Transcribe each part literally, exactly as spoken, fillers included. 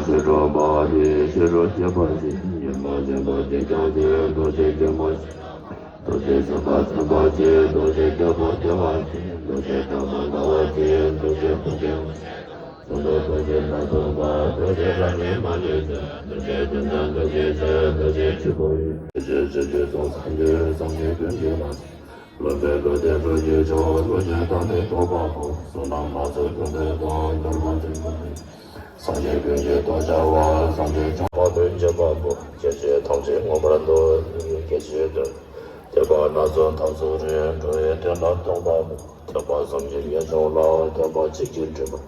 ཕྱི་རོལ་པ་ཡི་ཕྱི་རོལ་སྐྱེ་བ་ཡི། ཉོན་མོངས་ཆེན་པོ་དེ་ཀྱང་ཆེ། རྡོ་རྗེ་རྒྱལ་པོ་ཆེ། རྡོ་རྗེ་སེམས་དཔའ་སེམས་དཔའ་ཆེ། རྡོ་རྗེ་རྒྱལ་པོ་རྒྱལ་བ་ཆེ། རྡོ་རྗེ་དམ་པ་དམ་པ་ཆེ། རྡོ་རྗེ་ཕུན་སུམ། ཙོགས་ཙོགས་རྡོ་རྗེ་སྣ་ཚོགས་པ། རྡོ་རྗེ་ལ་ནི་མ་ལུས་ཆེ། རྡོ་རྗེ་ཀུན་བཟང་རྡོ་རྗེ་ཆེ། རྡོ་རྗེ་ཆོས་སྐུ་ཡི། རྡོ་རྗེ་ཆོས་ཀྱི་ཚོགས་སངས་རྒྱས་སངས་རྒྱས་ཀུན་གྱི་ལམ། སློབ་པའི་བློ་ལྡན་བློ་གྱི་མཆོག་བློ་ཆེན་དང་ནི་རྟོགས་པ་པོ། བསོད་ནམས་ལ་སོགས་ཀུན་ལས་བཟང་། འདོད་པ་ཆེན་པོ་ནི། སངས་རྒྱས་ཀུན་གྱི་རྟོགས་བྱ་བ། སངས་རྒྱས་བྱང་པ་ལུས་འབྱེད་པ་པོ། སྐྱེ་མཆེད་ཐམས་ཅད་མངོན་པར་འདུ། སྐྱེ་མཆེད་དོན། ཐེག་པ་སྣ་ཚོགས་ཐབས་སུ་རེ། འགྲོ་བའི་དོན་ལ་གཏོགས་པ་པོ། ཐེག་པ་གསུམ་གྱི་ངེས་འབྱུང་ལ། ཐེག་པ་གཅིག་གི་སྒྲིབ་པ།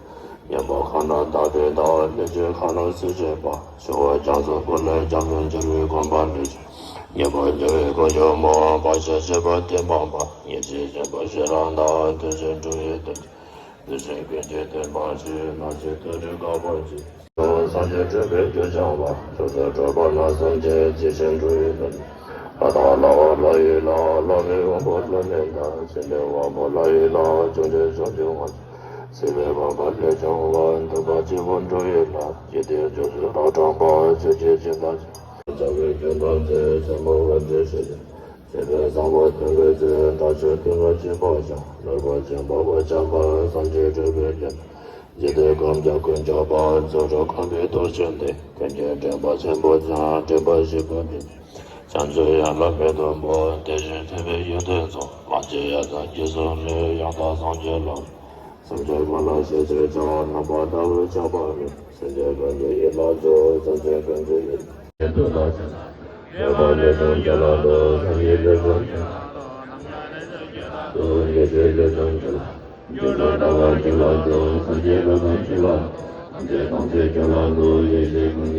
ཉམས་པ་ཁ་ན་བཏགས་པའི་བདག་ལས་ཆོས་ཁ་ན་སུ་བྱེད་པ། ཆོས་པ་རྒྱ་མཚོ་ཀུན་ལས་རྒྱ་མཚོ་འཇུག་པའི་གོམས་པ་ལས་ཆོས། ཉེས་པ་ཉེ་བའི་ཁོ་ཡོད་མོ། བག་ཆགས་ཆད་པ་བརྟན་པ་པ། ཉེས་བྱས་ཆེན་པོ་ཤེས་རབ་བདག་འདོད་ཆེན་འགྲོ་བའི་དོན། འདོད་ཆེན་ཀུན་གྱི་བསྟན་པ་ཆེ། ན་ཆེ་དོན་དུ་དཀའ་བ་ཆེ། སངས་རྒྱས་སྤྲུལ་པའི་རྒྱུད་འཆང་བ། ཕྱོགས་བཅུར་སྤྲུལ་པ་སྣ་བརྒྱ་ཅན། ཇི་བཞིན་འགྲོ་བའི་དོན། ལྷ་དང་ལྷ་བ་ལྷ་ཡི་ལྷ། ལྷ་མིའི་དབང་པོ་ལྷ་མིན་ལྷ། སྲིན་པོའི་དབང་པོ་ལྷ་ཡི་ལྷ། ཆོས་ཀྱི་ཕྱོགས་བཅུའི་དབང་ཕྱུག། སྲིད་པའི་འཕགས་པ་ལས་བྱུང་བ། འདུས་པ་སྤྱི་བོར་འགྲོ་བའི་ལྷ། ཞི་བདེའི་སྤྱོད་ཕྱིར་ལྷ་དྲངས་པ། ཆོས་ཀྱི་སྦྱིན་བདག་ཅན། རྒྱལ་བའི་རྒྱུད་དང་མཛད། ཆེན་པོ་འོད་ཟེར་ཞུ། སྲིད་པའི་བཟང་པོ་སྟོན་པའི་ཚུལ། དགྲ་ཕྱོགས་ཀུན་ལ་སྤྱད་པ་ཅན། ནོར་བུ་ཅན་དཔའ་བོ་ཅན་པ། སངས་རྒྱས་སྤྲུལ་པའི་རྒྱལ། འཇིག་རྟེན་ཁམས་བརྒྱ་ཀུན་ཁྱབ་པ། རྫོགས་སྒྲུབ་ཁམས་པའི་རྡོ་རྗེ་འདི། ཀུན་མཁྱེན་དྲན་པ་ཆེན་པོ་ཅན། དྲན་པ་བཞི་པོ་འདི། བྱང་ཆུབ་ཡན་ལག་མི་ལྡོག་པ། དེ་བཞིན་ཐེག་པའི་ཡོན་ཏན་རྫོགས། ལམ་གྱི་ཡ་མཚན་རྒྱུད་གསུམ་ལས། ཡང་དག་སངས་རྒྱས་ལ། སེམས་ཅན་ཀུན་ལ་ཤེས་བྱའི་ཆོས། རྣམ་པར་དག་པའི་ཆོས་པ་ནི། སེམས་ཅན་ཀུན་གྱི་ཡིད་ལ་རྫོགས། སེམས་ཅན་ཀུན་གྱི་ཡིད། ཡིད་དུ་ལ་ཆགས། ཉེས་པ་ལས་བྱུང་རྒྱུད་ལ་འདུ། སངས་རྒྱས་ལས་བྱུང་རྒྱུད་ལ་འདུ། ཡེ་ཤེས་ལས་བྱུང་རྒྱུད་ལ། རྒྱུད་ལ་ལྟ་བ་རྒྱུད་ལ་འདུ། སངས་རྒྱས་ལས་བྱུང་རྒྱུད་ལ་འདུ། ཐམས་ཅད་ཐམས་ཅད་རྒྱུད་ལ་འདུ། ཡེ་ཤེས་ཀུན།